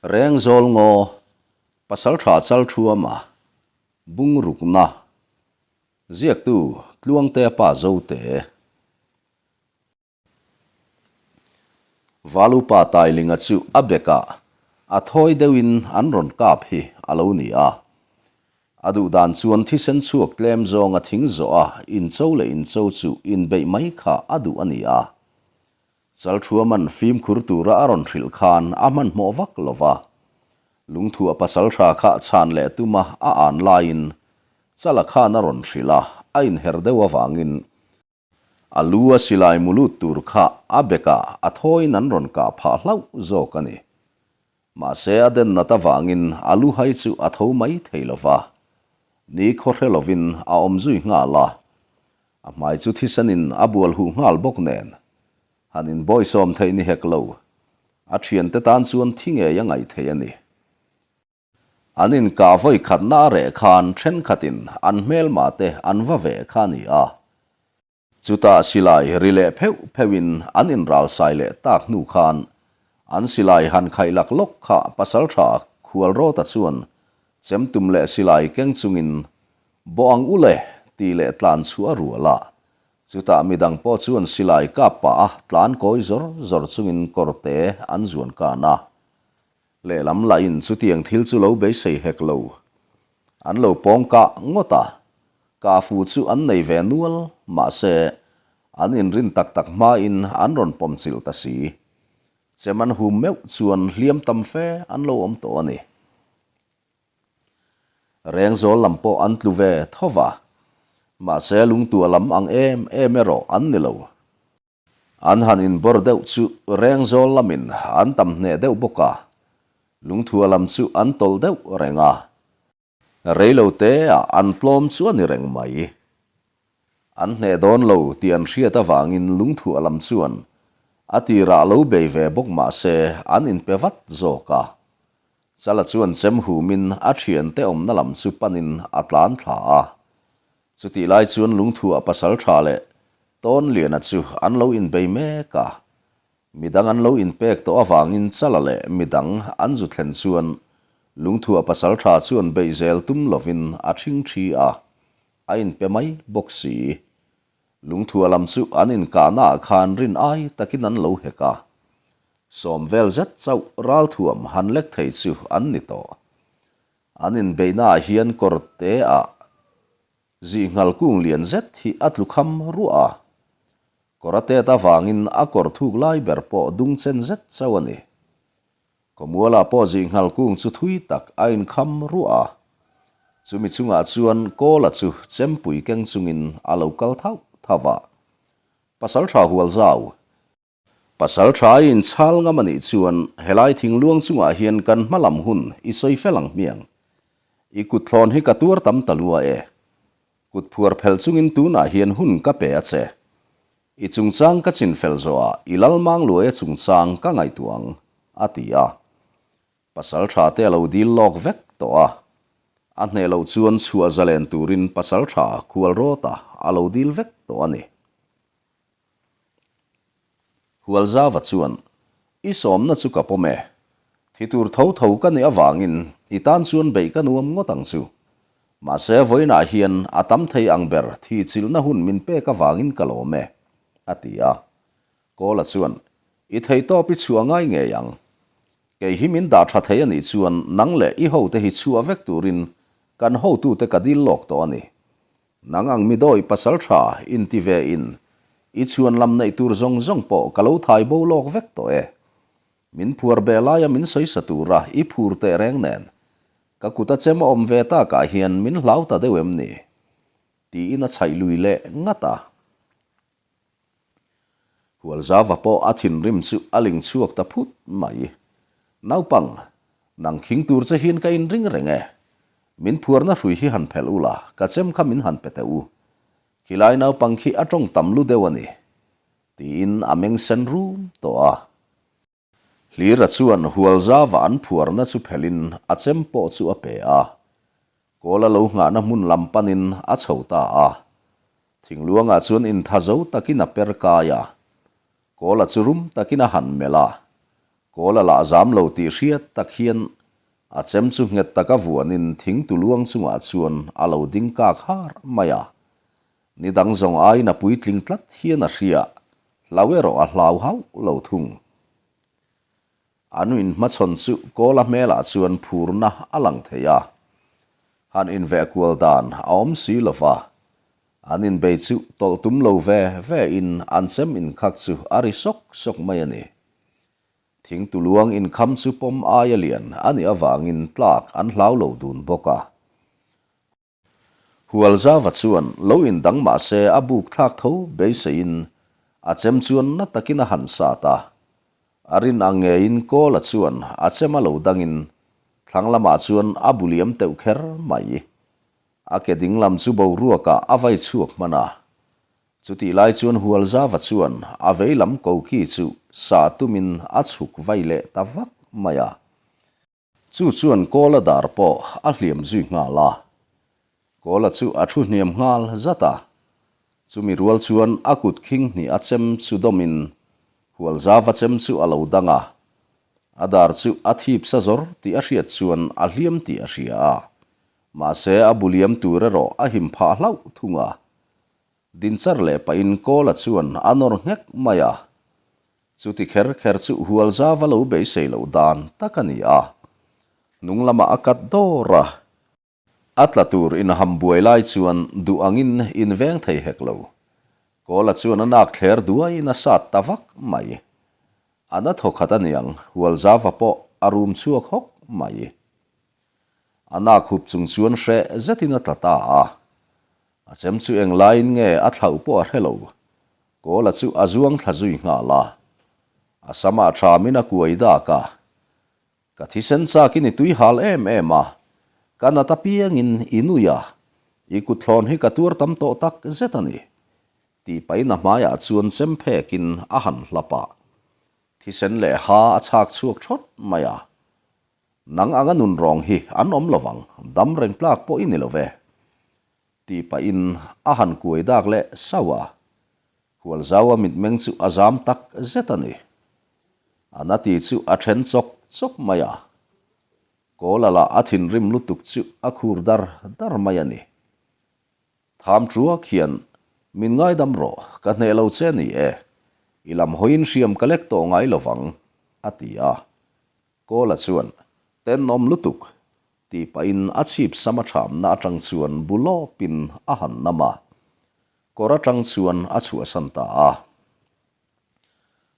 Rengzawl ngaw, Pasaltha Chalthuama, Bungrukna, Ziaktu Tluangtea Pa Zote. Valupa Tailinga chu a bekah a thawi deuhin an rawn kap hi a lo ni a. A duh dan chuan thisen chhuak tlem zawng a thing zawh a, incho leh incho chu inbeih mai kha a duh a ni a. Chalthuaman fimkhur tura a rawn hrilh khan a hmanhmawh vak lo va. Lungthuah pasaltha kha chhan leh tuma a an laiin Chala khan a rawn hrilh a, a inher deuh avangin a lu a silai mu lut tur kha a bekah a thawiin an rawn kah phah hlauh zawk a ni. Mahse a den nat avangin a lu hai chu a tho mai thei lo va, ni khaw hre lovin a awm zui nghal a. A hmai chu thisenin a bual huh nghal bawk nen, han inbawisawm theih ni hek lo. A thiante tan chuan thi ngei a ngaih theih a ni. An inkah vawi khatna a reh khan thenkhatin an hmelma te an va ve kha a ni a. Chutah silai ri leh pheuh pheuhin an inralsai leh tak hnu khan an silai han khaih lak lawk kha pasaltha Khualrawta chuan chemtum leh silai keng chungin Bawh ang u le tih leh tlan chu a rual a. Chutah midang pawh chuan silai kap pah a tlan kawi zawr zawr chungin kawrte an zuan kan a. Lehlam lahin chutiang thil chu lo beisei hek lo. An lo pawng kah ngawt a, Kahfu chu an nei ve nual, mahse, an inrin tak tak hmain an rawn pawm chilh ta si. Chem an hum meuh chuan hliam tam fe an lo awm tawh a ni. Rengzawl lam pawh an tlu ve tho va, mahse lungtua lam ang em em erawh an ni lo. An han inbawr deuh chu Rengzawl lamin an tam hneh deuh bawk a, lungthua lam chu an tawlh deuh reng a. Reilo te ah an tlawm chu a ni reng mai. An hneh dawn lo tih an hriat avangin lungthuah lam chuan a tirah lo bei ve bawk mah se an inpe vat zawk a. Chala chuan chem humin a thiante awmna lam chu panin a tlan thla a. Chutih lai chuan lungthuah pasal tha leh Tawnliana chu an lo inbei mek a. Midang an lo inpek tawh avangin Chala leh midang an zu thlen chuan Lungthuah pasaltha chuan beih zel tum lovin a thing thi a, a inpe mai bawk si. Lungthuah lam chu an inkahnaah khan rin ai takin an lo hek a. Sawm vel zet chauh ralthuam han lek thei chu an ni tawh. An inbeihnaah hian kawrte ah Zihnghal kung lian zet hi a tlu kham ruah a. Kawr a tet avangin a kawr thuk lai ber pawh dung chen zet chauh a ni. Khawmualah pawh zihnghal kung chu thui tak a inkham ruah a. Chumi chungah chuan Kawla chu chempui keng chungin a lo kal thauh thauh a. Pasaltha hual zau. Pasaltha i inchhal ngam a nih chuan helai thingluang chungah hian kan hma lam hun i sawi fel ang hmiang. I kut thlawn hi ka tuar tam ta lua e. Kut phuar phel chungin tunah hian hun ka pe a che. I chungchang ka chin fel zawhah i lalmang luaia chungchang ka ngaihtuah ang, a ti a. Pasaltha te a lo dil lawk vek tawh a. A hneh loh chuan chhuah zalen turin pasaltha khualrawta a lo dil vek tawh a ni. Hualzava chuan, I sawmna chu ka pawm e. Thi tur tho tho ka nih avangin i tan chuan beih ka nuam ngawt ang chu. Mahse vawiinah hian a tam thei ang ber thi chilhna hun min pek avangin ka lawm e, a ti a. Kawla chuan, I theihtawp i chhuah ngai ngei ang. Kei hi min dah tha thei a nih chuan nang leh i hote hi chhuah vek turin kan hotute ka dil lawk tawh a ni. Nang ang mi dawi pasal tha inti ve in i chhuan lam neih tur zawng zawng pawh ka lo thai bo lawk vek tawh e. Min phuar be laia min sawisa tura i phur teh reng nen ka kut a chem a awm ve takah hian min hlau ta deuh em ni? Tiin a chhaih lui leh ngat a. Hualzava pawh a thinrim chu a ling chhuak ta phut mai. Naupang, nang khing tur che hian ka inring reng e. Min phuarna hrui hi han phelh ula, ka chem kha min han pe teh u. Khilai naupang khi a tawng tam lu deuh a ni. Tiin a meng sen rum tawh a. Hlira chuan Hualzava an phuarna chu phelhin a chem pawh chu a pe a. Kawl a lo nghahna hmun lam panin a chho ta a. Thingluangah chuan intha zo takin a per kai a. Kawla chu rum takin a han melh a. Kawla lah zam lo tih hriat tak hian a chem chu nghet taka vuanin thingtu luang chungah chuan a lo ding kak har mai a. Ni dang zawng aiin a puitling tlat hian a hria, hlau erawh a hlau hauh lo thung. An inhmachhawn chu Kawla hmelah chuan phurna a lang thei a. Han inveh kual dan a awm si lo va. An inbei chu tawlh tum lo ve ve in an chem inkhak chu a ri sawk sawk mai a ni. Thingtu luang inkham chu pawm aia lian a nih avangin tlak an hlau lo dun bawk a. Hualzava chuan lo indang mah se a buk thlak tho beiseiin a chem chuan na takin a han sat a. A rin ang ngeiin Kawla chuan a chem a lo dangin thlang lamah chuan a bu liam teuh kher mai. A ke ding lam chu boruakah a vai chhuak hman a. Chutih lai chuan Hualzava chuan a vei lam koki chu sah tumin a chhuk vai leh ta vak mai a. Chu chuan Kawla dar pawh a hliam zui nghal a. Kawla chu a thu hniam nghal zat a. Chumi rual chuan a kut khing hnih a chem chu dawmin Hualzava chem chu a lo dang a. A dar chu a thip sa zawr tih a hriat chuan a hliam tih a hria a. Mahse a bu liam tur erawh a him phah hlauh thung a. Dinchar leh pahin Kawla chuan a nawr nghek mai a. Chuti kher kher chu Hualzava lo beisei loh dan tak a ni a. Hnung lamah a kat dawr a. A tla tur inham buai lai chuan duh angin inveng thei hek lo. Kawla chuan a nak thler duaiin a sat ta vak mai. A na thawkhat a niang, Hualzava pawh a rum chhuak hawk mai. A nak hup chung chuan hreh zetin a tla ta a. A chem chu eng laiin nge a thlauh pawh a hre lo. Kawla chu a zuang thla zui nghal a. A samah thamin a kuai dak a. Ka thisen chakin i tui hal em em a, ka nat apiangin i nui a, i kutthlawn hi ka tuar tam tawh tak zet a ni, tih pahin a hmaiah chuan chem phekin a han hlap a. Thisen leh ha a chhak chhuak thawt mai a. Nang anga nun rawng hi an awm lo vang, dam reng tlak pawh i ni lo ve. Tih pahin a han kuai dak leh sauh a. Hualzau a mitmeng chu a zam tak zet a ni. A na ti chu a then chawk chawk mai a. Kawla lah a thinrim lutuk chu a khur dar dar mai a ni. Tham truak hian min ngaidam rawh, ka hneh lo che ni e. I lam hawiin hriam ka lek tawh ngai lo vang, a ti a. Kawla chuan, Tenawm lutuk, tih pahin a chhip sam a thamna atang chuan bu lawpin a han nam a, kawr atang chuan a chhuahsan ta a.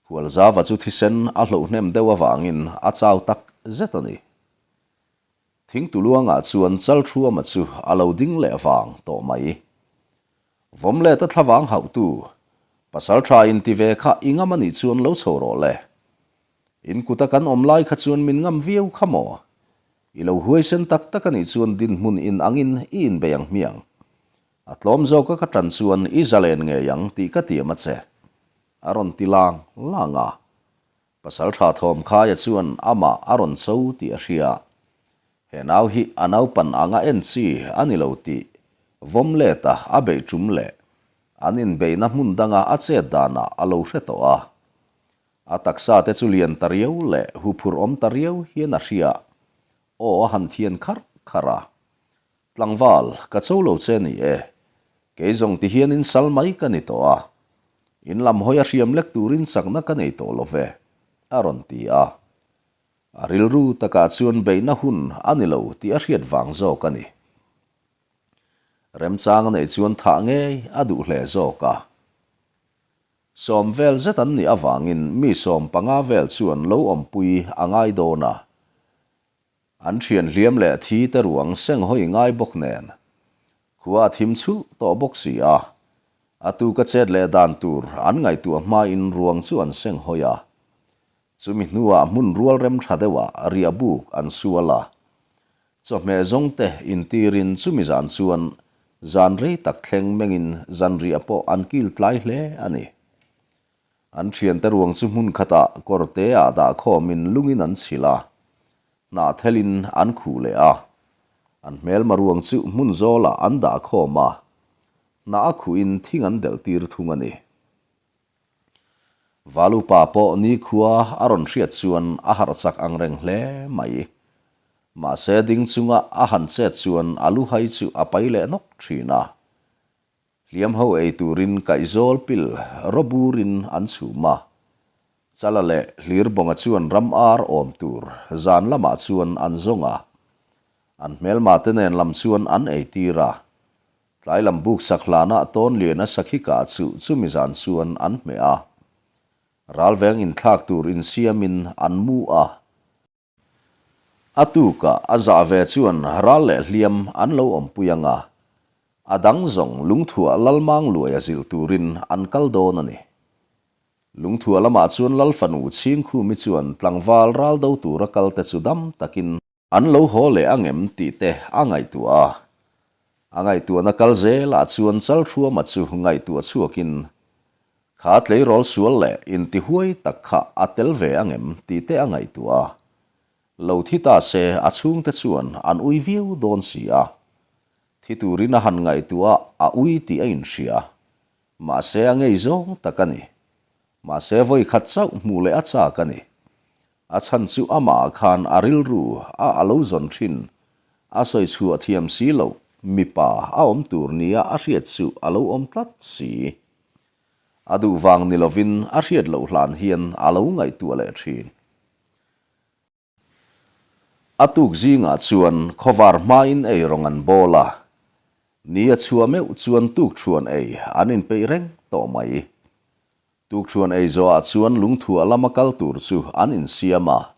Hualzava chu thisen a hloh hnem deuh avangin a chau tak zet a ni. Thingtuluangah chuan Chalthuama chu a lo ding leh vang tawh mai. Vawmleta thlavang hauhtu, pasal tha inti ve kha i ngam a nih chuan lo chho rawh le. In kuta kan awm lai kha chuan min ngam viau kha maw? I lo huaisen tak tak a nih chuan dinhmun in angin i inbei ang hmiang. A tlawm zawka ka tan chuan i zalen ngei ang tih ka tiam a che. A rawn ti lang lang a. Pasaltha Thawmkhaia chuan amah a rawn cho tih a hria. He nau hi a naupan anga en chi a ni lo tih Vawmleta a beih tum leh an inbeihna hmun danga a chet danah a lo hre tawh a. A taksa te chu lian ta riau leh huphurh awm ta riau hian a hria. Aw a han thian kharh kharh a. Tlangval, ka cho lo che ni e. Kei zawng ti hian in sal mai ka ni tawh a. In lam hawi a hriam lek turin chakna ka nei tawh lo ve, a rawn ti a. A rilru takah chuan beihna hun a ni lo tih a hriat vang zawk a ni. Remchang a neih chuan thah ngei a duh hle zawk a. Sawm vel zet an nih avangin mi 15 vel chuan lo awmpui a ngai dawn a. An thian hliam leh thi te ruang seng hawi ngai bawk nen. Khua a thim chhulh tawh bawk si a. A tuka chet leh dan tur an ngaihtuah hmain ruang chu an seng hawi a. Chumi hnuah hmun rual rem tha deuhah riah buk an sual a. Chawhmeh zawngte intirin chumi zan chuan zan rei tak thleng mengin zanriah pawh an kil tlai hle a ni. An thiante ruang chu hmun khatah kawrteah dah khawmin lungin an chhilh a, hnah thelin an khuh leh a. An hmelma ruang chu hmun zawlah an dah khawm a, hnah a khuhin thing an delh tir thung a ni. Valupa pawh nikhua a rawn hriat chuan a harh chak ang reng hle mai. Mahse ding chunga a han chet chuan a luhai chu a pai leh nawk thin a. Hliam ho ei turin kaihzawl pil rawburin an chhum a. Chala leh Hlirbawnga chuan ram ar awm tur zan lamah chuan an zawng a. An hmelma te nen lam chuan an ei tir a. Tlai lam buk sak hlanah Tawnliana sakhi kah chu chumi zan chuan an hmeh a. Ralveng inthlak tur insiamin an mu a. A tukah a zah ve chuan ral leh hliam an lo awmpui ang a, a dang zawng lungthuah Lalmang luaia zilh turin an kal dawn a ni. Lungthuah lamah chuan Lalfanu Chhingkhumi chuan tlangval ral do tura kalte chu dam takin an lo haw leh ang em tih te a ngaihtuah a. A ngaihtuahna kal zelah chuan Chalthuama chu ngaihtuah chhuakin Kha tleirawl sual leh intihuai tak kha a tel ve ang em tih te a ngaihtuah a. Lo thi ta se a chhungte chuan an ui viau dawn si a. Thi turin a han ngaihtuah a, a ui tih a inhria. Mahse a ngei zawng tak a ni. Mahse vawi khat chauh hmuh leh a chak a ni. A chhan chu amah khan a rilru a a lo zawn thin. A sawi chhuah thiam si loh, mipa a awm tur nia a hriat chu a lo awm tlat si. A duh vang ni lovin a hriat loh hlan hian a lo ngaihtuah leh thin. A tuk zingah chuan khawvar hmain ei rawng an bawl a, ni a chhuah meuh chuan tukṭhuan ei an inpeih reng tawh mai. Tukṭhuan ei zawhah chuan lungthuah lama kal tur chu an insiam a,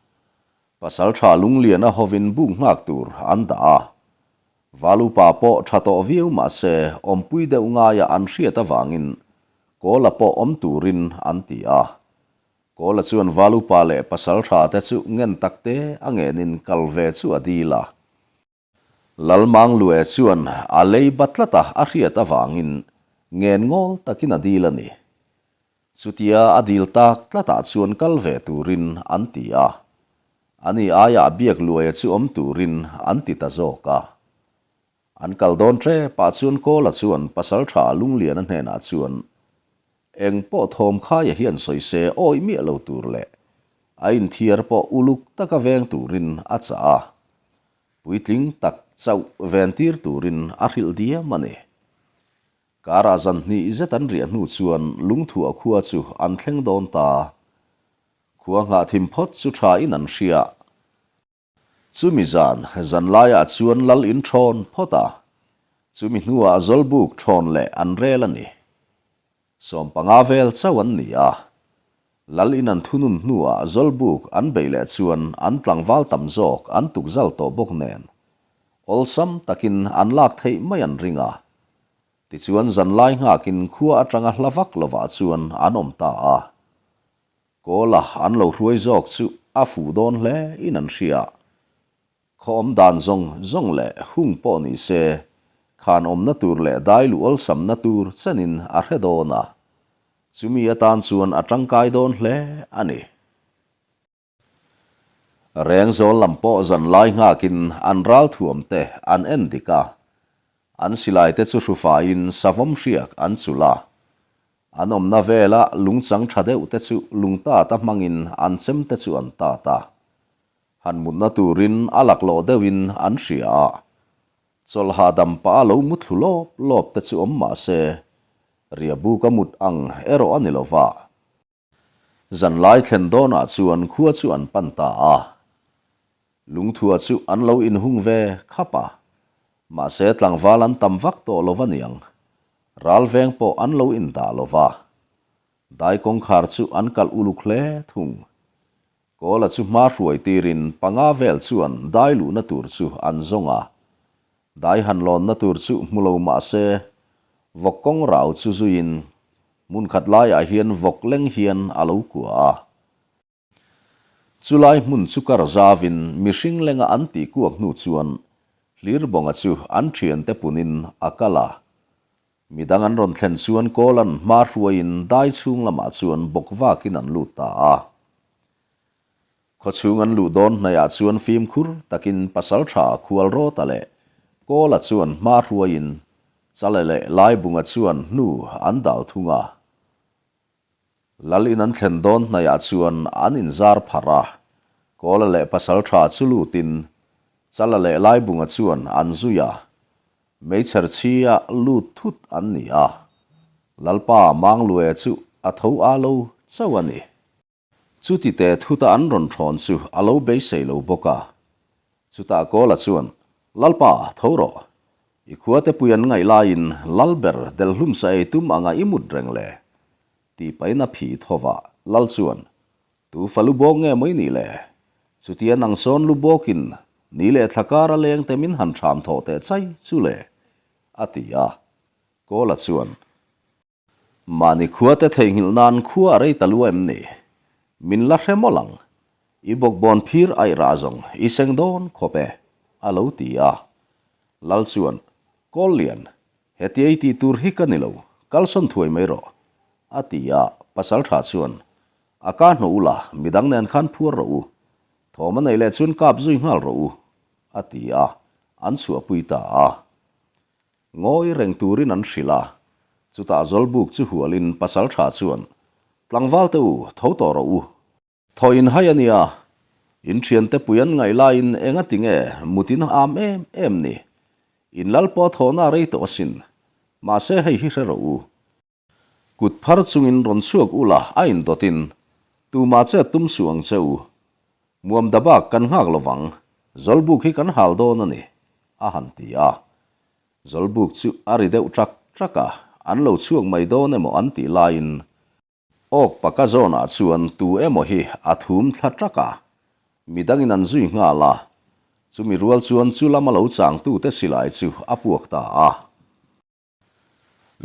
pasalṭha lungliana hovin buk nghak tur an dah a. Valupa pawh ṭha tawh viau mah se awmpui deuh ngaia an hriat avangin Kawla pawh awm turin an ti a. Kawla chuan Valupa leh pasalṭha te chu ngen tak te a ngenin kal ve chu a dil a. Lalmanglue chuan a lei ba tlat a a hriat avangin ngen ngawl takin a dil a ni. Chutia a dil tak tlatah chuan kal ve turin an ti a. Ani aiah Biakluaia chu awm turin an ti ta zawk a. An kal dawn ṭepah chuan Kawla chuan Pasalṭha Lungliana hnenah chuan eng pawh thawm khaia hian sawi se awih miah lo tur leh a inthiar pawh uluk taka veng turin a chah a. Puitling tak chauh ventir turin a hrilh diam a ni. Karah zan hnih zet an riah hnu chuan lungthuah khua chu an thleng dawn ta. Khua nghah thim phawt chu tha in an hria. Chumi zan, zan laiah chuan lal in thawn phawt a, chumi hnuah Zawlbuk thawn leh an rel a ni. 15 vel chauh an ni a. Lal in an thunun hnuah Zawlbuk an beih leh chuan an tlangval tam zawk an tukzal tawh bawk nen awlsam takin an lak theih mai an ring a. Tichuan zanlai nghakin khua atanga hla vak lovah chuan an awm ta a. Kawla an lo hruai zawk chu a fuh dawn hle in an hria. Khaw awm dan zawng zawng leh hung pawh ni se, khan awmna tur leh dai luh awlsamna tur chenin a hre dawn a. Chumi atan chuan a tangkai dawn hle a ni. Rengzawl lam pawh zan lai nghakin an ralthuam te an en dik a. An silai te chu hrufaiin savawm hriak an chulh a. An awmna vela lungchang tha deuh te chu lungtat a hmangin an chem te chu an tat a. Han mutna turin a laklawh deuhin an hria a. Chawlh hahdam pah a lo mu thlu lawp lawp te chu awm mah se, riahbuk a mut ang erawh a ni lova. Zanlai thlen dawnah chuan khua chu an pan ta a. Lungthua chu an lo inhung ve khap a. Mahse tlangval an tam vak tawh lo va niang. Ral veng pawh an lo indah lo va. Dai kawngkhar chu an kalh uluk hle thung. Kawla chu hma hruai tirin panga vel chuan dai luhna tur chu an zawng a. Dai han lawnna tur chu hmu lo mah se, vawk kawng rau chu zuiin hmun khat laiah hian vawk leng hian a lo kua a. Chulai hmun chu kar zavin mihring lenga an tih kuak hnu chuan Hlirbawnga chu an thiante punin a kal a. Midang an rawn thlen chuan Kawlan hma hruaiin dai chhung lamah chuan bawk vakin an lut ta a. Khawchhung an luh dawn hnaihah chuan fimkhur takin Pasaltha Khualrawta leh Kawla chuan hma hruaiin Chale leh Laibunga chuan hnu an dal thung a. Lal in an thlen dawn hnaihah chuan an inzar pharh a, Kawla leh Pasalṭha chu lutin Chala leh Laibunga chuan an zui a, Meichher chhia lut thut an ni a, Lalpa Manglue chu a tho a lo chauh a ni. Chuti te thuta an rawn thawn chu a lo beisei lo bawk a. Chutah Kawla chuan, Lalpa, tho rawh. I khuate pui an ngaih laiin lal ber delhlum sa ei tum anga i mut reng le? Tih pahin a phih tho va. Lal chuan, Tu fa lu bawk nge maw i nih le? Chutia nang sawn lu bawkin ni leh thla kara leng te min han ṭham thawh teh chai chu le? a ti a. Kawla chuan, Mahni khua te theihnghilh nan khua a rei ta lu em ni? Min la hre mawlh ang. I bawkbawn phir aih rah zawng i seng dawn khawp e, a lo ti a. Lal chuan, Kawllian, hetia i tih tur hi ka ni lo, kalsawn thuai mai rawh, a ti a. Pasaltha chuan, A ka hnawh u la, midang nen khan phuar rawh u. Thawm a neih leh chuan kap zui nghal rawh u, a ti a, an chhuahpui ta a. Ngawi reng turin an hrilh a, chutah Zawlbuk chu hualin Pasaltha chuan, Tlangval te u, tho tawh rawh u. Thaw in hai a nia, in thiante pui an ngaih laiin enga ti nge mutin a am em em ni? In lal pawh thawhna a rei tawh asin, mahse hei hi hre rawh u. Kut phar chungin rawn chhuak ula a indawtin tumah chet tum suh ang che u. Muam da bak kan nghak lovang, Zawlbuk hi kan hal dawn a ni, a han ti a. Zawlbuk chu a ri deuh ṭak ṭak a, an lo chhuak mai dawn emaw an tih laiin Awk paka zawnah chuan tu emaw hi a thum thla ṭak a, midangin an zui nghal a, chumi rual chuan chu lama lo changtute silai chu a puak ta a.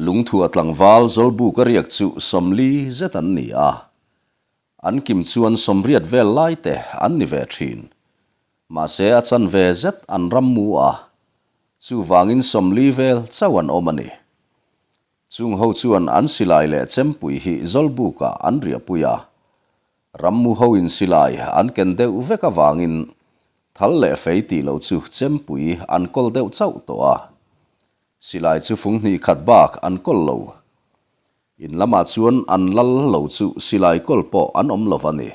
Lungthua tlangval Zawlbuk a riak chu 40 zet an ni a, an kim chuan 80 vel lai te an ni ve thin. Mahse a chanve zet an ram mu a, chuvangin 40 vel chauh an awm a ni. Chung ho chuan an silai leh chempui hi Zawlbukah an riahpui a, rammu hoin silai an ken deuh vek avangin thal leh fei tih loh chu chempui an kawl deuh chauh tawh a. Silai chu fung hnih khat bak an kawl lo. In lamah chuan an lal lo chu silai kawl pawh an awm lo va ni.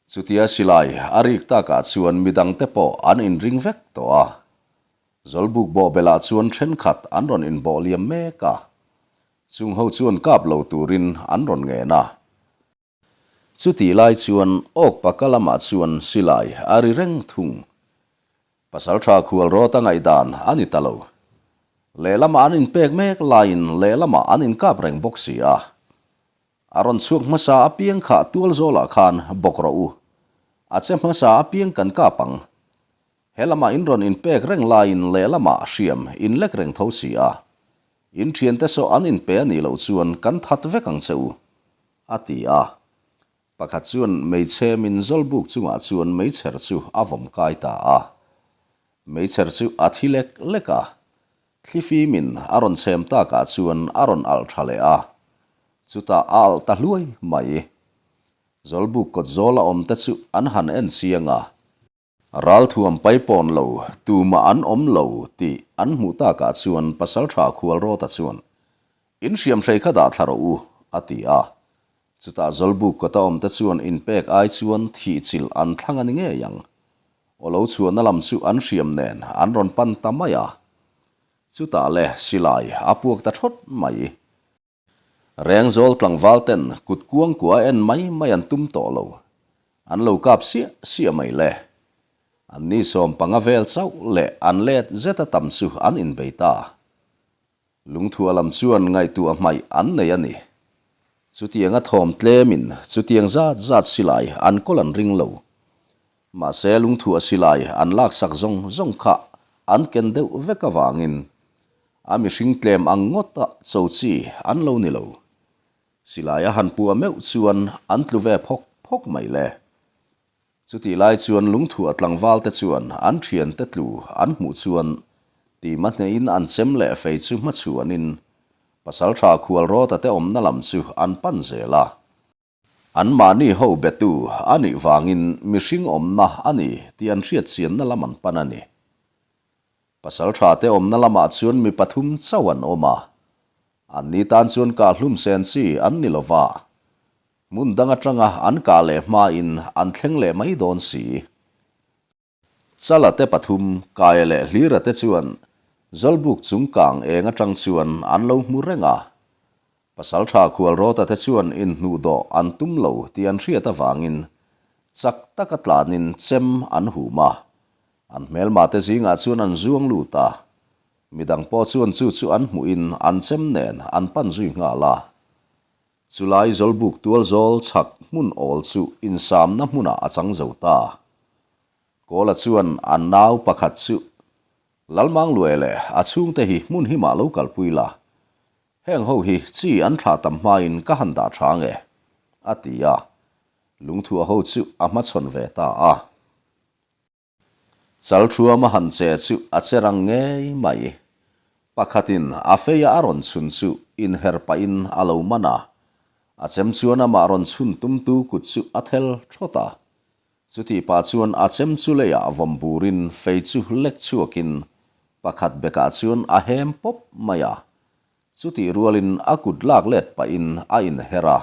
Chutia silai a rik takah chuan midangte pawh an inring vek tawh a. Zawlbuk bawhbelah chuan thenkhat an rawn inbawh liam mek a. Chung ho chuan kap lo turin an rawn ngen a. Chutih lai chuan awk paka lamah chuan silai a ri reng thung. Pasaltha khual rawt a ngaihdan a ni ta lo. Lehlamah an inpek mek laiin lehlamah an inkap reng bawk si a. A rawn chhuak hmasa apiang kha tual zawlah khan bawk rawh u. A che hmasa apiang kan kap ang. He lamah in rawn inpek reng laiin lehlamah hriam in lek reng tho si a. In thiante saw an inpe a nih loh chuan kan that vek ang che u. A ti a. Pakhat chuan meichhe min zawlbuk chungah chuan meichher chu a vawm kai ta a. Meichher chu a thi lek lek a. Thlifimin a rawn chhem takah chuan a rawn alh tha leh a. Chutah a alh ta hluai mai. Zawlbuk kawt zawla awmte chu an han en chiang a. Ralthuam paipawn lo, tumah an awm lo tih an hmuh takah chuan Pasaltha Khualrawta chuan, In hriamhrei kha dah thla rawh u, a ti a. Chutah Zawlbuk kawta awmte chuan inpek ai chuan thihchilh an thlang a ni ngei ang. Aw lo chhuahna lam chu an hriam nen an rawn pan ta mai a. Chutah le silai a puak ta thawt mai. Rengzawl tlangval ten kut kuang kuah a en mai mai an tum tawh lo. An lo kap siah siah mai le. An ni 15 vel chauh leh an let zet a tam chu an inbei ta. Lungthuah lam chuan ngaihtuah hmaih an nei a ni. Chutianga thawm tlemin chutiang zat zat silai an kawl an ring lo. Mahse lungthuah silai an laksak zawng zawng kha an ken deuh vek avangin a mihring tlem ang ngawta cho chi an lo ni lo. Silai a han puah meuh chuan an tlu ve phawk phawk mai le. Chutih lai chuan lungthuah tlangval te chuan an thiante tlu an hmuh chuan tima hnehin an chem leh fei chu hmachhuanin Pasaltha Khualrawta te awmna lam chu an pan zel a. Anmahni ho betu a nih vangin mihring awmna a ni tih an hriat chianna lam an pan a ni. Pasaltha te awmna lamah chuan mi pathum chauh an awm a. Anni tan chuan kah hlum sen chi an ni lo va, hmun dang atanga an kah leh hmain an thleng leh mai dawn si. Chala te pathum, Kaia leh Hlira te chuan Zawlbuk chung kang eng atang chuan an lo hmu reng a. Pasaltha Khualrawta te chuan inhnuhdawh an tum lo tih an hriat avangin chak taka tlanin chem an hum a, an hmelma te zingah chuan an zuang lut a. Midang pawh chuan chu chu an hmuhin an chem nen an pan zui nghal a. Chulai Zawlbuk tual zawl chhak hmun awl chu insamna hmunah a chang zo ta. Kawla chuan an nau pakhat chu Lalmangluai leh a chhungte hi hmun himah lo kalpui la, Heng ho hi chi an thlah tam hmain ka han dah tha nge? a ti a, lungthuah ho chu a hmachhawn ve ta a. Chalthuama han che chu a che rang ngei mai. Pakhatin a feia a rawn chhun chu inher pahin a lo man a, a chem chuan amah rawn chhun tumtu kut chu a thel thawt a. Chutih pah chuan a chem chu leiah vawm burin fei chu lek chhuakin pakhat bekah chuan a hem pawp mai a. Chutih rualin a kut lak let pahin a inher a.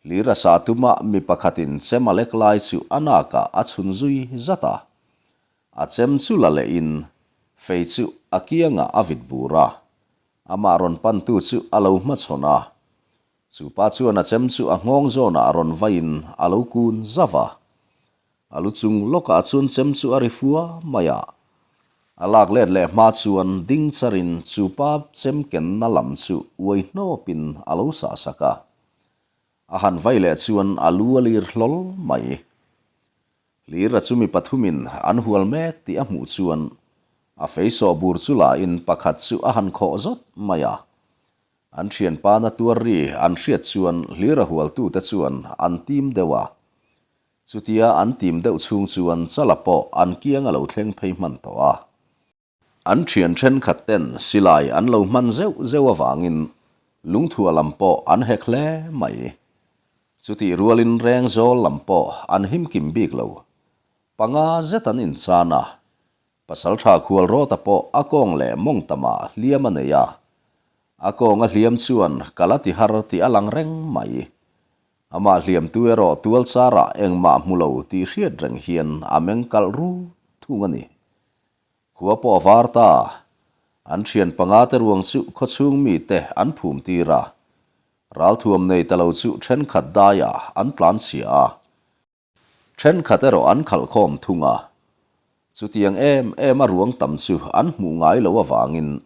Hlira sa tuma mi pakhatin chem a lek lai chu a nakah a chhun zui zat a. A chem chu la lehin fei chu a kiangah a vit bur a. Amah rawn pantu chu a lo hmachhawn a. Chu pa chuan a chem chu a nghawng zawnah rawn vaiin a lo kun zauh a. A lu chung lawkah chuan chem chu a ri fua mai a. A lak let leh hma chuan ding charin chu pa chem kenna lam chu uai hnawpin a lo sah sak a. A han vai leh chuan a lu a lir hlawl mai. Hlira chu mi pathumin an hual mek tih a hmuh chuan a fei sawh bur chu lain pakhat chu a han khawh zawt mai a. An thianpa na tuar ri an hriat chuan Hlira hualtute chuan an tim deuh a. Chutia an tim deuh chhung chuan Chala pawh an kiang a lo thleng phei hman tawh a. An thian thenkhat ten silai an lo hman zeuh zeuh avangin lungthua lam pawh an hek hle mai. Chutih rualin Rengzawl lam pawh an himkim bik lo. Panga zet an inchan a, Pasaltha Khualrawta pawh a kawng leh mawng tamah hliam a nei a. A kawng a hliam chuan ka la ti har tih a lang reng mai. Amah hliamtu erawh tual charah engmah hmu lo tih hriat reng hian a meng kalh ru thung a ni. Khua pawh a var ta. An thian panga te ruang chu khawchhung mite an phum tir a. Ralthuam nei ta lo chu thenkhat daiah an tlan chhia a. Thenkhat erawh an khalh khawm thung a. Chutiang em em a ruang tam chu an hmuh ngai lo avangin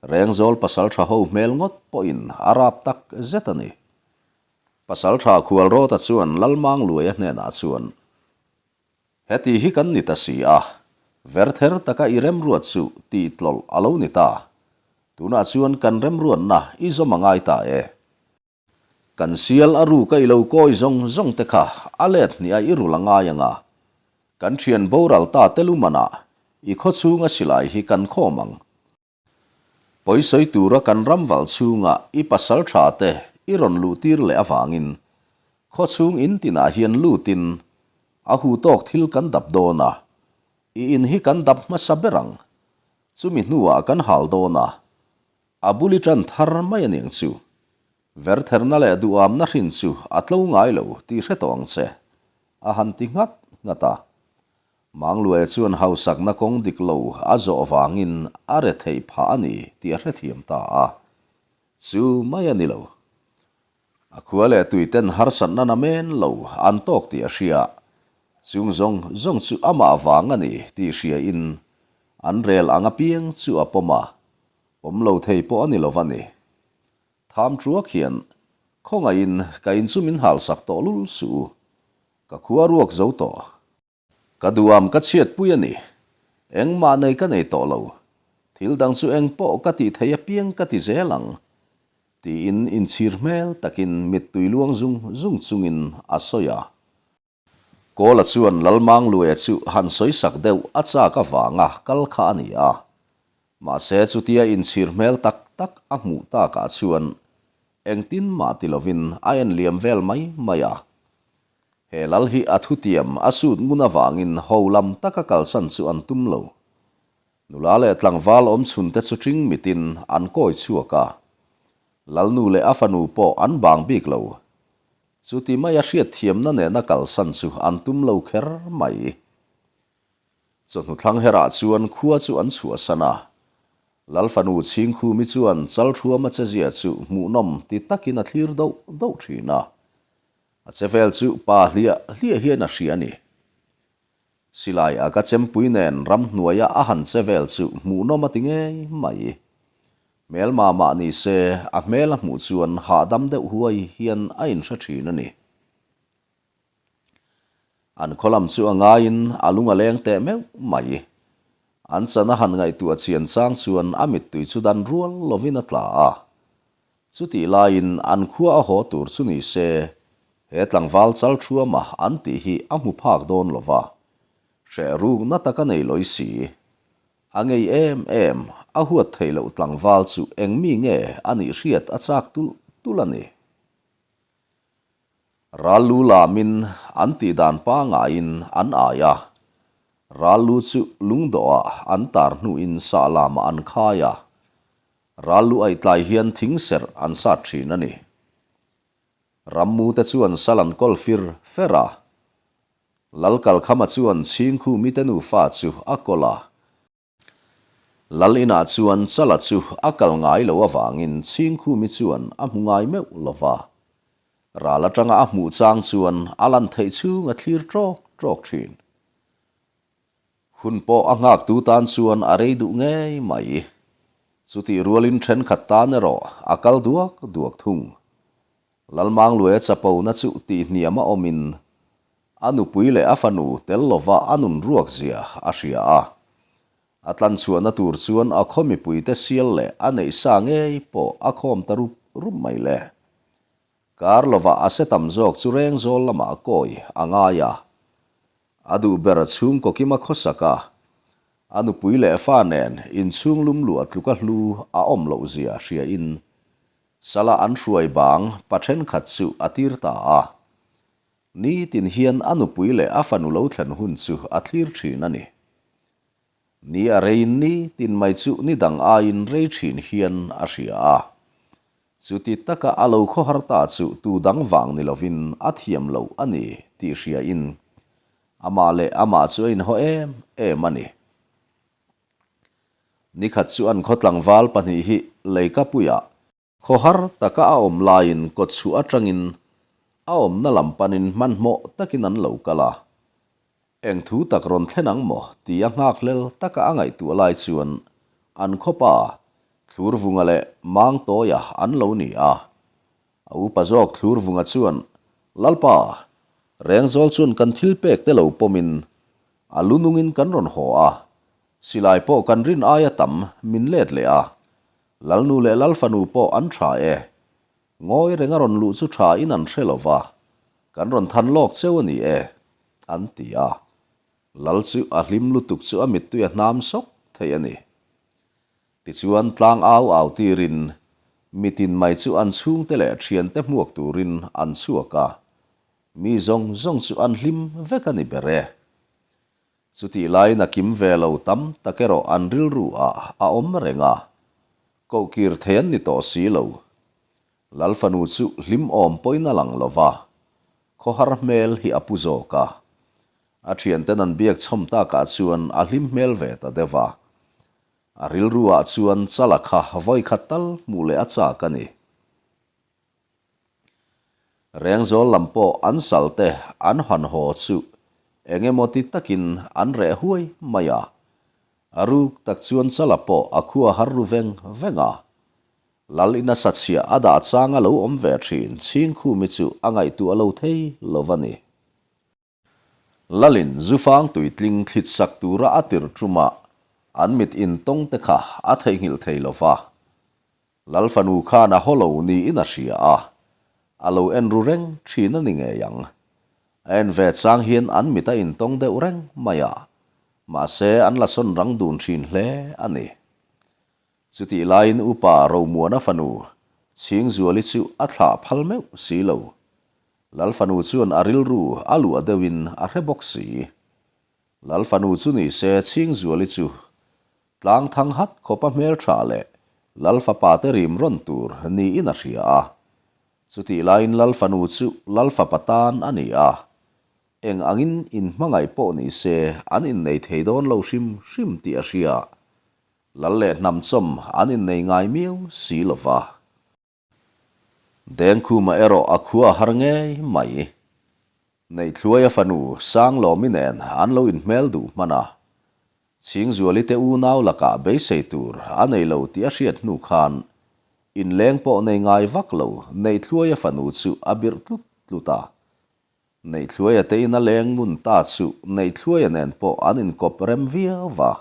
Rengzawl pasaltha ho hmel ngawt pawhin a rap tak zet a ni. Pasaltha Khualrawta chuan Lalmangluaia hnenah chuan, Heti hi kan ni ta si a, verther taka i remruat chu tih tlawlh a lo ni ta. Tunah chuan kan remruatna i zawm a ngai ta e. Kan sial a ruk a i lo kawi zawng zawng te kha a let hnih a i rul a ngai ang a, kan thian boral ta te lumanah i khaw chhunga silai hi kan khawm ang. Pawisawi tura kan ram val chhunga i pasal tha te i rawn luh tir leh avangin khaw chhung in tinah hian lutin a hu tawk thil kan dap dawn a, i in hi kan dap hmasa ber ang. Chumi hnuah kan hal dawn a, A bul i tan thar mai a niang chu. Vertherna leh duhamna hrin chu a tlo ngai lo tih hre tawh ang che, a han ti nghat nghat a. Mangluaia chuan hausakna kawng dik lo a zawh vangin a re theih phah a ni tih a hrethiam ta a. Chu mai a ni lo. A khua leh tuiten harsatna na men lo an tawk tih a hria. Chung zawng zawng chu amah vang a ni tih hriain an rel ang apiang chu a pawm a. Awm lo thei pawh a ni lo va ni. Tham truak hian khawngaihin ka in chu min halsak tawh lul suh u. Ka khua ruak zo tawh. Ka duham ka chhiatpui a ni. Engmah nei ka nei tawh lo. Thil dang chu eng pawh ka tih thei apiang ka ti zel ang. Tiin inchhir hmel takin mittui luang zung zung chungin a sawi a. Kawla chuan Lalmangluaia chu han sawisak deuh a chak avanga kal kha a ni a. Mahse chutia inchhir hmel tak tak a hmuh takah chuan engtin mah ti lovin a en liam vel mai mai a. He lal hi a thutiam a sut ngun avangin ho lam taka kalsan chu an tum lo. Nula leh tlangval awm chhunte chu ṭing mitin an kawi chhuak a. Lalnu leh a fanu pawh an bang bik lo. Chuti maia hriatthiamna nena kalsan chu an tum lo kher mai. Chawhnu thlang herah chuan khua chu an chhuahsan a. Lalfanu Chhingkhumi chuan Chalthuama chezia chu hmuhnawm ti takin a thlir doh doh thin a. A che vel chu pa hliah hliah hian a hria a ni. Silai a ka chempui nen ramhnuaia a han che vel chu hmuhnawm a ti ngei mai. Hmelma mah ni se a hmel a hmuh chuan hahdam deuh huai hian a inhre thin a ni. An khaw lam chu a ngaiin a lung a leng teh meuh mai. An chan a han ngaihtuah chian chang chuan a mittui chu dan rual lovin a tla a. Chutih laiin an khua a haw tur chu ni se, he tlangval chal thuama an tih hi a hmu phak dawn lo va. Hreh rukna tak a nei lawi si. A ngei em em, a huat theih loh tlangval chu eng mi nge a nih hriat a chak tulh tulh a ni. Ral lu lamin an tih dan pangaiin an ai a, ral lu chu lungdawhah an tar hnuin sah lamah an khai a, ral lu aihtlai hian thing serh an sat thin a ni. Rammute chuan sal an kawl fir fer a, Lalkalkhama chuan Chhingkhumite nufa chu a kawl a, Lal inah chuan Chala chu a kal ngai lo avangin Chhingkhumi chuan a hmu ngai meuh lo va. Ral atanga a hmuh chang chuan a lan theih chhung a thlir ṭawk ṭawk ṭhin. Hun pawh a nghaktu tan chuan a rei duh ngei mai. Chutih rualin ṭhenkhat tan erawh a kal duak duak thung. Lalmangluaia chapona chu tihhniam a awmin a nupui leh a fanu tel lova a nun ruak zia a hria a. A tlanchhuahna tur chuan a khaw mipuite sial leh a neih sa ngei pawh a khawm ta rup rup mai le. Kar lovah a se tam zawk chu Rengzawl lamah kawi a ngai a. A duh ber chhungkaw kima khawsak a, a nupui leh fa nen inchhung lum luah tluka hlu a awm loh zia hriain Sala an hruai bang pa thenkhat chu a tir ta a. Nitin hian a nupui leh a fanu lo thlen hun chu a thlir thin a ni. Ni a reiin nitin mai chu ni dang aiin rei thin hian a hria a. Chuti taka a lo khawhar ta chu tu dang vang ni lovin a thiam loh a ni tih hriain amah leh amah chu a inhaw em em a ni. Nikhat chu an khaw tlangval pahnih hi Leikapuiah khawhar taka a awm laiin kawtchhuah atangin a awmna lam panin hmanhmawh takin an lo kal a. Eng thu tak rawn thlen ang maw tia nghakhlel taka a ngaihtuah lai chuan an khawpa Thlurvunga leh Mangtawia an lo ni a. A upa zawk Thlurvunga chuan, Lalpa, Rengzawl chuan kan thil pek te lo pawmin a lu nungin kan rawn haw a, silai pawh kan rin aia tam min let leh a, Lalnu leh Lalfanu pawh an tha e. Ngawi reng a rawn luh chu tha in an hre lo va, kan rawn than lawk cheu a ni e, an ti a. Lal chu a hlim lutuk chu a mittui a hnam sawk thei a ni. Tichuan tlang au au tirin mitin mai chu an chhungte leh thiante hmuak turin an chhuak a, mi zawng zawng chu an hlim vek a ni ber e. Chutih laiin a kim ve lo tam tak erawh an rilru ah a awm reng a, kohkir thei an ni tawh si lo. Lalfanu chu hlim awm pawhin a lang lo va, khawhar hmel hi a pu zawk a. A thianten an biak chhawm takah chuan a hlim hmel ve ta deuh a. A rilru ah chuan Chala kha vawikhat tal hmuh leh a chak a ni. Rengzawl lam pawh an sal te an han haw chu eng emaw ti takin an reh huai mai a. A ruk tak chuan Chala pawh a khua har ru veng veng a. Lal ina sachhiah a dah chang a lo awm ve thin Chhingkhumi chu a ngaihtuah lo thei lo va ni. Lalin zufang tuitling thlit sak tura a tir ṭumah an mit intawng te kha a theihnghilh thei lo va. Lal fanu khan a haw lo niin a hria a, a lo en ru reng ṭhin a ni ngei ang. A en ve chang hian an mit a intawng deuh reng mai a, mahse an la sawn rang dun ṭhin hle a ni. Chutih laiin Upa Romuana fanu Chhingzuali chu a thlah phal meuh si lo. Lal fanu chuan a rilru a luah deuhin a hre bawk si. Lal fanu chu ni se Chhingzuali chu tlang thang hat khawpa hmeltha leh. Lal fapa te rim rawn tur niin a hria a. Chutih laiin Lal fanu chu Lal fapa tan a ni a. Eng angin inhmangaih pawh ni se an innei thei dawn lo hrim hrim tih a hria. Lal leh hnam chawm an innei ngai miau si lo va. Dengkhuma erawh a khua a har ngei mai. Neihthluaia fanu Sanglawmi nen an lo inhmel duh hman a. Chhingzuali te unau lakah beisei tur a nei lo tih a hriat hnu khan inleng pawh nei ngai vak lo Neihthluaia fanu chu a birh tlut tlut a. Neihthluaia te in a leng ngun ta chu Neihthluaia nen pawh an inkawp rem viau va.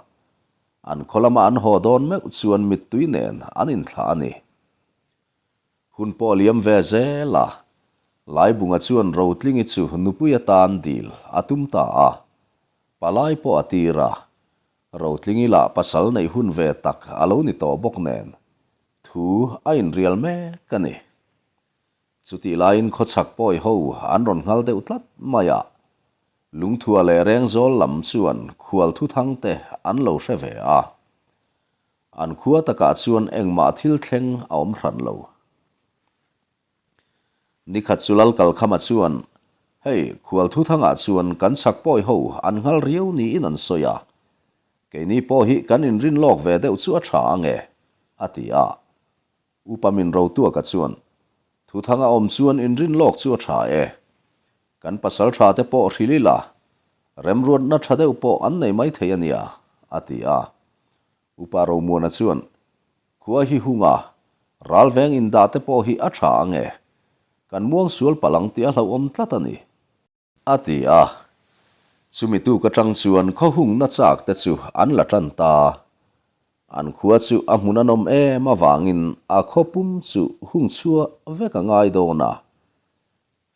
An khaw lama an haw dawn meuh chuan mittui nen an inthlah a ni. Hun pawh a liam ve zel a, Laibunga chuan Rotlingi chu nupui atan dil a tum ta a, palai pawh a tir a, Rotlingi lah pasal neih hun ve tak a lo ni tawh bawk nen, thu a inrial mek a ni. Chutih laiin khawchhak pawi ho an rawn nghal deuh tlat mai a, Lungthua leh Rengzawl lam chuan khual thuthang te an lo hre ve a. An khua takah chuan engmah thil thleng a awm hran lo. Nikhat chu Lal Kalkhama chuan, Hei, khual thuthangah chuan kan chhak pawi ho an nghal riau niin an sawi a, keini pawh hi kan inrin lawk ve deuh chu a tha ange, a ti a. Upa min Rotuaka chuan, Thuthanga awm chuan inrin lawk chu a tha e. Kan pasal tha te pawh hrilh ila, remruatna tha deuh pawh an nei mai thei a nia, a ti a. Upa Romuana chuan, Khua hi hunga, ralveng indah te pawh hi a tha ange. Kan muang sual palh ang tih a hlauhawm tlat a ni. A ti a. Chumi tuk atang chuan khaw hungna chak te chu an la tan ta. An khua chu a hmun a nawm em avangin a khaw pum chu hung chhuah vek a ngai dawn a.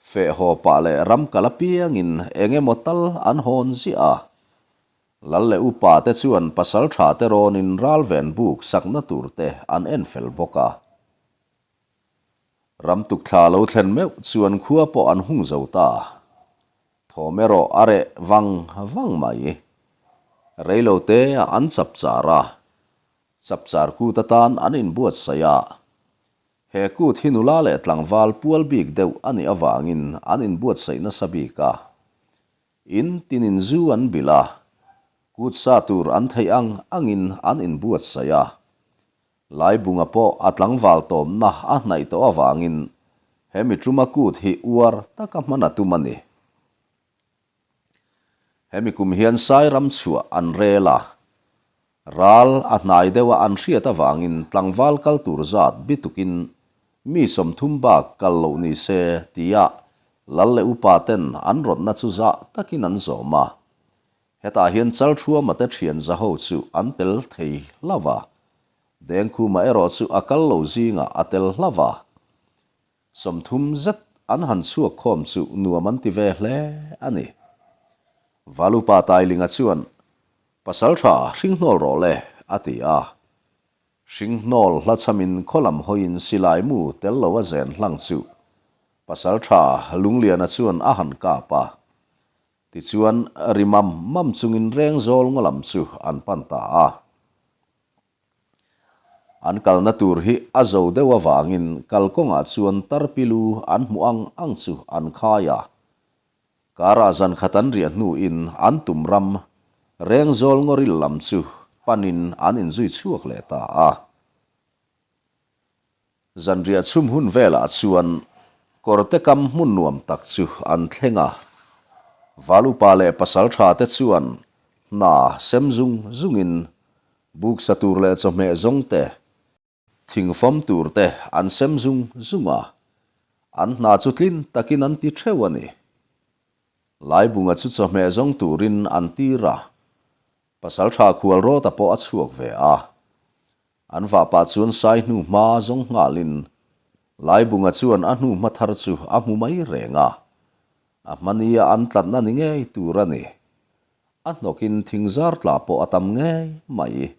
Feh haw pah leh ram kal apiangin eng emaw tal an hawn ziah a. Lal leh upa te chuan pasal tha te rawnin ralven buk sakna tur te an en fel bawk a. Ram tukthla lo thlen meuh chuan khua pawh an hung zo ta. Thawm erawh a reh vang vang mai. Reilo te ah an chap char a, chap char kut atan an inbuatsaih a. He kut hi nula leh tlangval pual bik deuh a nih avangin an inbuatsaih nasa bik a. In tinin zu an bilh a, kut sa tur an theih ang angin an inbuatsaih a. Laibunga pawh a tlangval tawmna a hnaih tawh avangin he mi tuma kut hi uar taka hman a tum a ni. Hemi kum hian Sairam chhuah an rel a, ral a hnai deuha an hriat avangin tlangval kal tur zat bitukin mi 30 bak kal loh ni se tia lal leh upa ten an rawtna chu zah takin an zawm a. Hetah hian Chalthuama te thian zaho chu an tel thei hlauh a, Dengkhuma erawh chu a kal lo zingah a tel hlauh a. 30 zet an han chhuak khawm chu nuam an ti ve hle a ni. Valupa Tailinga chuan, Pasal tha hringhnawl rawh le, a ti a. Hringhnawl hla chhamin khaw lam hawiin silai mu tel lo a zen hlang chu Pasal tha Lungliana chuan a han kap a. Tichuan, ri mam mam chungin reng zawl ngaw lam chu an pan ta a. An kalna tur hi a zo deuh avangin kalkawngah chuan tarpilu an hmuh ang ang chu an khai a. Karah zan khat an riah hnuin an tum ram reng zawl ngawril lam chu panin an inzui chhuak leh ta a. Zanriah chhum hun velah chuan kawrte kam hmun nuam tak chu an thleng a. Val upa leh pasal tha te chuan hna sem zung zungin buk sa tur leh chawhmeh zawng te, thing fawm tur te an sem zung zung a. An hna chu tlin takin an ti theuh a ni. Laibunga chu chawhmeh zawng turin an tir a. Pasal tha khual rawta pawh a chhuak ve a. An vahpah chuan sai hnu hma zawng nghalin Laibunga chuan a hnu hma thar chu a hmu mai reng a. A hmania an tlatna ni ngei tur a ni. A hnawkin thing zar tla pawh a tam ngei mai.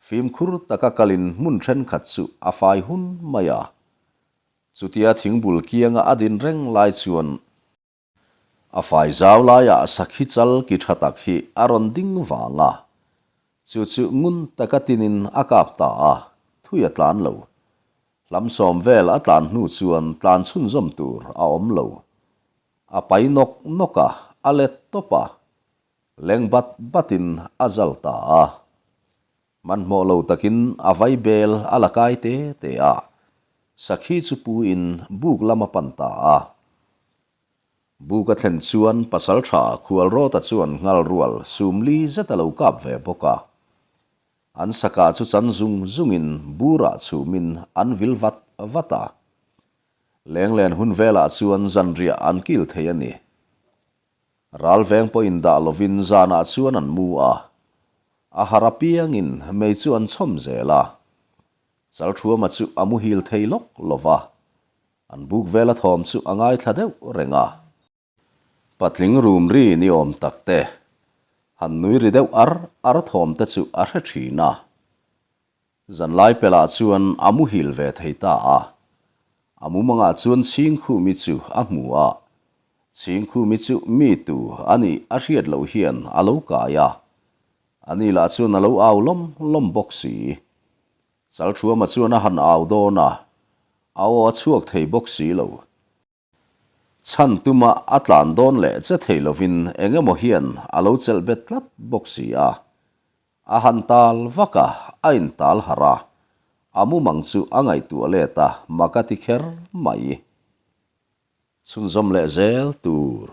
Fimkhur taka kalin hmun thenkhat chu a fai hun mai a. Chutia thingbul kianga a din reng lai chuan A fai zau laiah sakhi chal ki tha tak hi a rawn ding vang a, chu chu ngun taka tinin a kap ta a. thui a tlan lo. Hlam sawm vel a tlan hnu chuan tlan chhunzawm tur a awm lo. A pai nawk nawk a, a let tawp a. Leng bat batin a zal ta a. Hmanhmawh lo takin a vai bel a la kai te te a. Sakhi chu puin buk lam a pan ta a. Buk a thlen chuan Pasalṭha Khualrawta chuan nghal rual sumli zet a lo kap ve bawk a. An saka chu chan zung zungin burah chhumin an vil vat vat a. Lenglen hun velah chuan zanriah an kil thei a ni. Ral veng pawhin dah lovin zanah chuan an mu a. A har apiangin mei chu an chhawm zel a. Chalthuama chu a muhil thei lawk lo va, an buk vela thawm chu a ngaithla deuh reng a. Patling rum ri ni awm tak te, han nui ri deuh ar ar thawm te chu a hre thin a. Zanlai pelah chuan a muhil ve thei ta a. A mumangah chuan Chhingkhumi chu a hmu a. Chhingkhumi chu mi tu a nih a hriat loh hian a lo kai a. Ani lah chuan a lo au lawm lawm bawk si. Chalthuama chuan a han au dawn a, a aw a chhuak thei bawk si lo. Chhan tuma a tlan dawn leh che thei lovin eng emaw hian a lo chelh bet tlat bawk si a. A han tal vak a, a intal harh a. A mumang chu a ngaihtuah let a, mak a ti kher mai. Chhunzawm leh zel tur.